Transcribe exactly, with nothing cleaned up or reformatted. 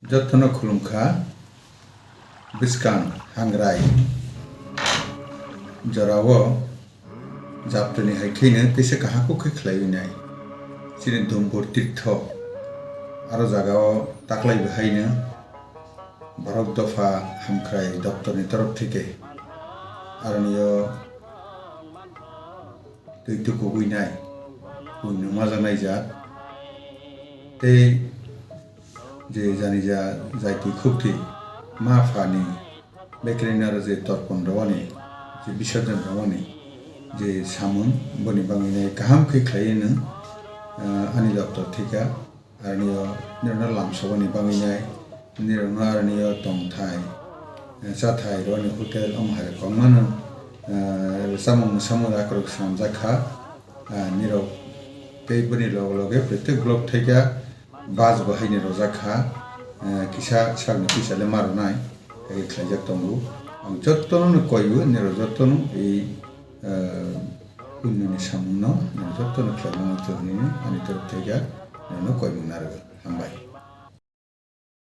Jotono khulumkha. Bwskang hangrai jorao japtuni hai kheno teisa kaham khe khlaiwi nai. Chini Dumbur Tirtho aro jagao taklai bahaino borok dopha hamkrai doptorni torof theke aroni o twi tukugwi nai, buino majaknai jat. Tei je jani ja jaiti khukti ma phani bekereng aro je torpon rwani, je bisorjon rwani je samung, boni bagwi nai kaham khe khlaiwi nwng, ah, ani doptor thika. Aroni o nirokno lamsokni bagwi nai, nirokno aroni o tongthai, eh, chathai, roni hotel, omo hai rok kwbangma no, eh, chamung samung rakrok swnamjak kha. Ah, nirok tei bini loge loge protek block thaika bus bo haini rojak kha, eh, kisa sakni puisa le ma rwnai, hai khlaijak tongo. Ang jotono no koiwi nirok jotono ei, eh, punyoni samungno nirok jotono khlaimani tongwi ani torof thaika nirokno koimung narwgo. Hambai.